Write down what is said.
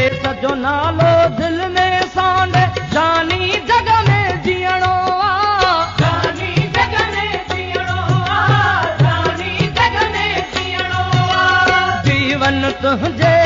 ديس جو نالو دل ۾ سانڍي جاني جڳ ۾ جيئڻو آ، جاني جڳ ۾ جيئڻو آ، جاني جڳ ۾ جيئڻو آ. جيون تنهنجي